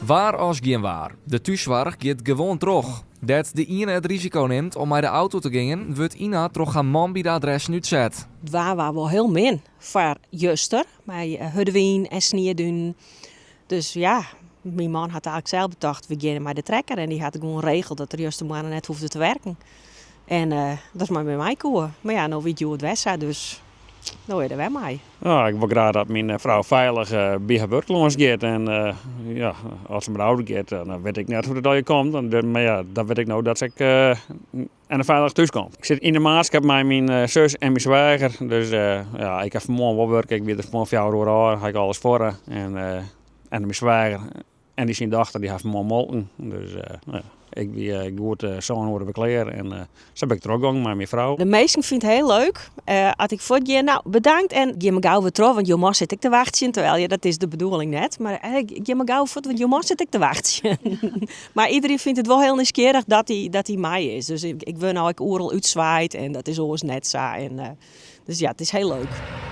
Waar as gjin waar, de thússoarch giet gewoan troch. Dêr't de iene it risiko nimt om mei de auto te gean, wurdt Ina troch har man by de adressen útset. It waar waard wol hiel min foar juster, mei hurde wyn en sniedunen. Dus ja, myn man hat eigentlik sels betocht, we geane mei de trekker. En dy hat gewoan regeld dat er justermoarn net hoefde te werken. En dat er mei my koe. Mar ja, no wie it hjoed wer sa, dus no is er wer mei. No, ik wol graach dat myn frou feilich by har wurk lâns giet. En ja, as se mei de auto giet, dan wit ik net hoe't it allegear komt. Mar ja, dan wit ik no dat se ek en feilich thús komt. Ik sit yn de maatskip mei myn sus en myn sweager. Dus ja, ik ha fanmoarn wol wurke. Ik wie der fanmoarn fjouwer oere ôf, ha ik alles fuorre. En en myn sweager en dy syn dochter dy ha fanmoarn molken. Dus ja, ik wie goed sân oere wer klear en sa bin ik trochgongen mei myn frou. De minsken fine it hiel leuk as ik fuortgean. No, bedankt en gean mar gau wer troch, want jo man sit ek te wachtsjen. Terwijl, ja, dat is de bedoeling net. Mar gean mar gau fuort, want jo man sit ek te wachtsjen. Mar iderien fynt it wol hiel nijsgjirrich dat hy, dat hy mei is. Dus ik, ik wurd no ek oeral útswaaid en dat is oars net sa. En, dus ja, it is hiel leuk.